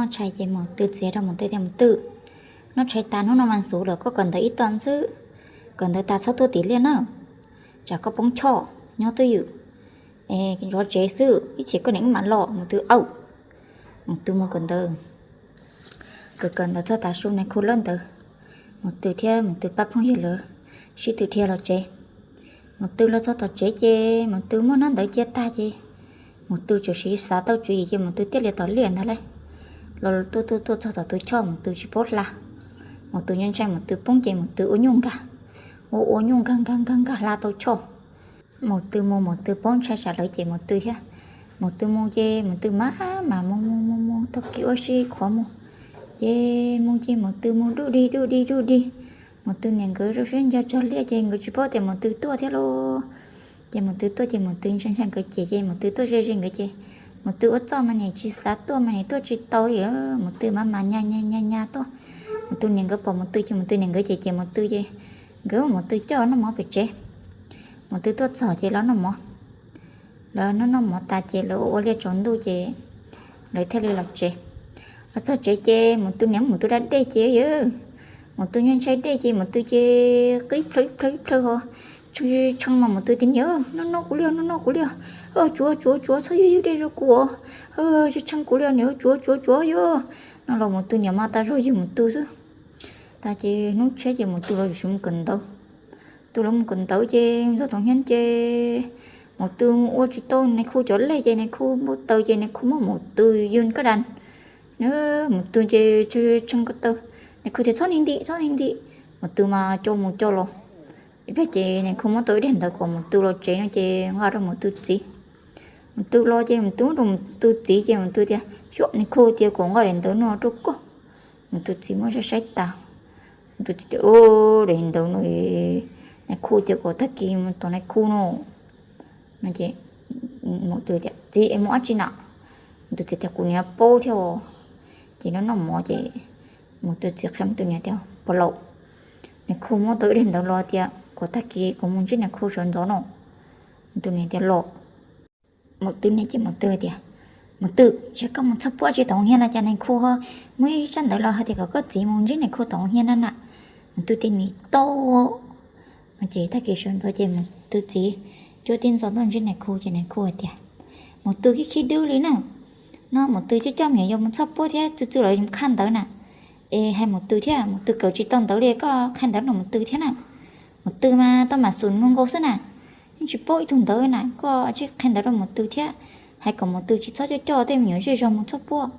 Noj tshais ces Mus Tw txiav rau Mus Tw tias, Mus Tw, noj tshais tas hnub no mas xub lawm, koj kawm ntawv ib tog xwb, kawm ntawv tas txhob tuaj tim liaj na, tsam koj poob choj nyob twj ywm, zov tsev xwb, ib chim koj niam wb mam los. Mus Tw, aw. Mus Tw mus kawm ntawv. Kawm kawm ntawv txog tav su Nais Khu lawb ntawd, Mus Tw thiab Mus Tw pab phooj ywg lawv sib tw dhia los tsev. Mus Tw los txog tom tsev ces Mus Tw muab hnab ntawv cia tag ces Mus Tw tsuas siv xav tau tswv yim ces Mus Tw thiaj li tom liaj ntag lauj. Los tuaj tuaj tuaj txog tom tus choj Mus Tw tsis paub hla. Mus Tw ntshai ntshai Mus Tw poob ces Mus Tw ua nyuj nkag, ua ua nyuj nkag nkag nkag nkag hla tau choj. Mus Tw mus Mus Tw paub ntshai tsam lawv cem Mus Tw thiab. Mus Tw mus ces Mus Tw mam mam mus mus mus mus tag kis ua si khuav mus. Ces mus ces Mus Tw mus dub dig dub dig dub dig. Mus Tw niam nkawd rau siab ncog txog liaj ces nkawd tsis paub tias Mus Tw tuaj thiab lauj. Ces Mus Tw tuaj ces Mus Tw ntshai ntshai nkawd cem ces Mus Tw tuaj ze ze nkawd ces Mus Tw ua txuj mas niam tsis xav tuaj mas niam tuaj tsis tau li. Mus Tw mam mam nyas nyas nyas nyas tuaj. Mus Tw niam nkawd pom Mus Tw ces Mus Tw niam nkawd cem cem Mus Tw ces nkawd muab Mus Tw coj noj mov pem tsev. Mus Tw tuaj txog ces los noj mov. Lawv noj noj mov tas ces lawv ua ua liaj tsaus ntuj ces lawv thiaj li los tsev. Los txog tsev ces Mus Tw niam muab Mus Tw da dej ces yog Mus Tw ntshai ntshai dej ces Mus Tw ces qw ib plhaw ib plhaw ib plhaw ho tshee tshee mas Mus Tw tias, Niam, noj noj kuv li, noj noj kuv li, tsuav tsuav tsuav, txhob yug yug dej rau kuv, tshee kuv li niam, tsuav tsuav tsuav yog. No los Mus Tw niam mas tas zog yug Mus Tw xwb. Tas ces hnub tshiab ces Mus Tw los tsis mus kawm ntawv. Mus Tw los mus kawm ntawv ces txog tom hnub ces Mus Tw ua tsis tau Nais Khu cov lej ces Nais Khu npau taws ces Nais Khu muab Mus Tw yws kab das. Mus Tw ces tshee tshee ko taw, Nais Khu tias, Txhob nti nti, txhob nti nti. Mus Tw mas coj mus coj los. Ib pliag ces Nais Khu muab tau ib daim ntawv kom Mus Tw los tsev no ces nqa rau Mus Tw txiv. Mus Tw los ces Mus Tw muab rau Mus Tw txiv ces Mus Tw tias, Xyov, Nais Khu tias kom nqa daim ntawv no rau koj. Mus Tw txiv muab saib saib tas, Mus Tw txiv tias, Ub, daim ntawv no Nais Khu tias kom tag kis mus tom Nais Khu no. Mus Tw tias, Txiv, es mus dab tsi na? Mus Tw txiv tias, Kuv niam paub thiab os. Ces noj noj mov ces Mus Tw txiv qhia Mus Tw niam tias, Pog laus, Nais Khu muab tau ib daim ntawv los tias kom tag kis kuv mus ntsib Nais Khu sawv ntxov no. Mus Tw niam tias, Los. Mus Tw niam ces Mus Tw tias, Mus Tw, ces koj mus txhoj puab tsis tom hia no ces Nais Khu ho muab ib tsab ntawv los hais tias kom koj txiv mus ntsib Nais Khu tom hia no na. Mus Tw tias, Nim tau. No ces tag kis sawv ntxov ces Mus Tw txiv cuab tib ntxov tuaj ntsib Nais Khu ces Nais Khu hais tias, Mus Tw khib khib dub li na. No Mus Tw coj coj me nyuam yaus mus txhoj puab thiab txwj txwj lawv qhia ntawv na. Es hais Mus Tw thiab, Mus Tw kawm tsis tau ntawv li, koj qhia ntawv rau Mus Tw thiab na. Mus Tw mas tau mam xum mus nkaus xwb na, yeej tsis paub ib tug ntawv na, koj tsis qhia ntawv rau Mus Tw thiab, hais kom Mus Tw tsis txhob coj coj tej me nyuam zej zog mus txhoj puab.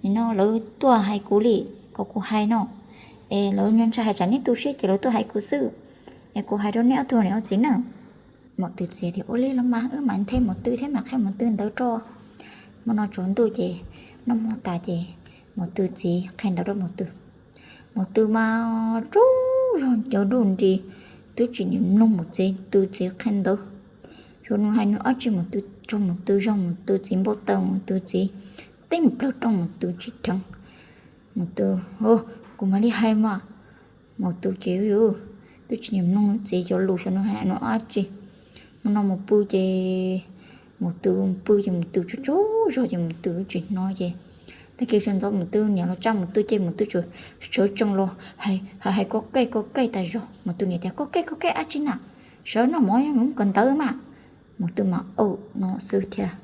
Nim no lawv tuaj hais kuv li, kom kuv hais no, es lawv nco ntshai hais tsam neb tu siab ces lawv tuaj hais kuv xwb. Es kuv hais rau neb ob tug niam ob txiv na. Mus Tw txiv tias, Ua li los mas wb mam nthe Mus Tw thiab mam qhia Mus Tw ntawv rau. Hmo no tsaus ntuj ces noj hmo tas ces Mus Tw txiv qhia ntawv rau Mus Tw. Mus Tw mas tsaug zog cov duj nris, twb tsis nim mloog Mus Tw txiv qhia ntawv. Xyov nws hais nws dab tsi, Mus Tw tsaug, Mus Tw zog, Mus Tw txiv npau taws, Mus Tw txiv teb plawg rooj, Mus Tw tsis dheev. Mus Tw, Kuv mam li hais mas. Mus Tw ces twb tsis nim mloog nws txiv cov lus, xyov nws hais nws dab tsi. Hmo no mus pw ces Mus Tw pw ces Mus Tw tsaug tsaug zog ces Mus Tw tsis hnov ces tag kis sawv ntxov Mus Tw niam los tsa Mus Tw ces Mus Tw tsuas sawv tsees los hais hais koj kej koj kej tas zog. Mus Tw niam tias, Koj kej koj kej dab tsi na? Sawv noj mov mus kawm ntawv mas. Mus Tw mas, Aw, no xwb thiab.